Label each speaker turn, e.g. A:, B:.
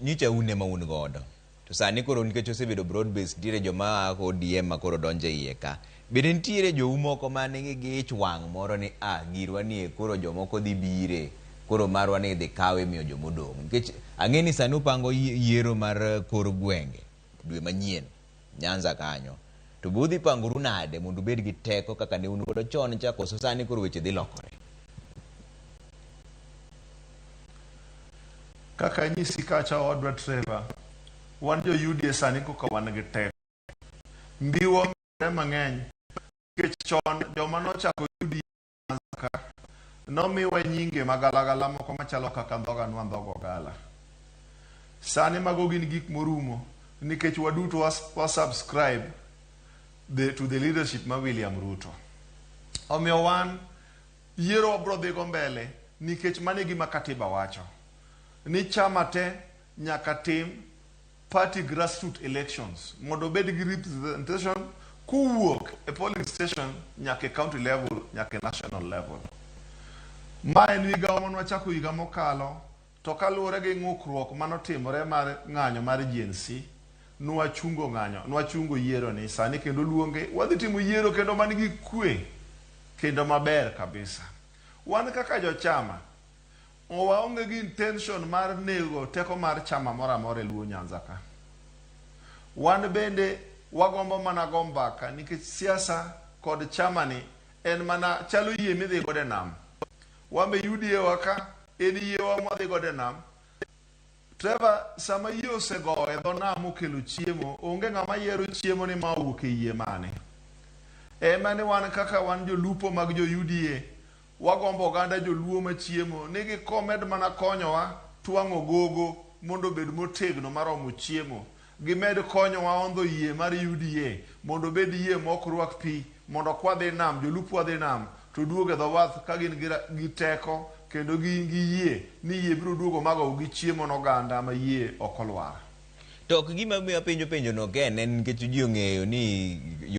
A: Nyicha un ema un godo. To sani koro nikech osebedo broad based nitiere joma a ODM ma koro donjo e iye ka. Bende nitiere jou moko ma nigi gi ich wang' moro ni ah girwa ni e koro jomoko dhi bire koro marwa ni idhi kaw imiyo jomodong'. Nikech ang'e ni sani upango yiero mar kor gwenge dwe manyien Nyanza kanyo. To be udhi pangoru nade mondo ubed gi teko kaka ne un godo chon cha koso sani koro weche dhi lokore?
B: Kaka anyisi kacha owadwa Trevor, wan jo UDA sani koka wan gi teko. Mbiwa omedore mang'eny nikech chon joma nochako UDA Nyanza ka nomiwa nyinge magalagala moko machalo kaka ndhoga nwa ndhogo gala. Sani mago gin gik morumo nikech waduto wa subscribe to the leadership ma William Ruto. Omiyo wan Yiero wabro dhigo mbele nikech mano e gima katiba wacho. Ni chama te nyaka tim party grassroot elections mondo obed gi representation kowuok e polling station nyaka e county level nyaka e national level. Ma en migawo mane wachako higa mokalo to kaluwore gi ng'ukruok manotimore mar ng'anyo mar Gen Z nwachungo ng'anyo, nwachungo yiero ni sani kendo luonge wadhi timo yiero kendo man gi kwe kendo maber kabisa. Wan kaka jochama, waonge gi intention mar nego teko mar chama moro amora e Luo Nyanza ka. Wan bende wagombo mana go mbaka nikech siasa kod chama ni en mana chalo yie midhi godo e nam. Wan be UDA wa ka en yiewa mwadhi godo e nam. Trevor, sama yie osegowo e dho nam mokelo chiemo, onge ng'ama yiero chiemo ni ma owuok e yie mane. Ema ni wan kaka wan jolupo mag jo UDA, wagombo oganda joluo machiemo ni gikomed mana konyowa twang'o gogo mondo obed motegno maromo chiemo. Gimed konyowa ondho yie mar UDA mondo obed yie mok rwak pi mondo kwadhi nam, jolupo wadhi nam to duogo e dho wath ka gin gi teko kendo gin gi yie ni yie biro duogo ma gow gi chiemo noganda ma yie ok olwar.
A: To ok gima omiyo apenjo penjono Ken en nikech ji ong'eyo ni.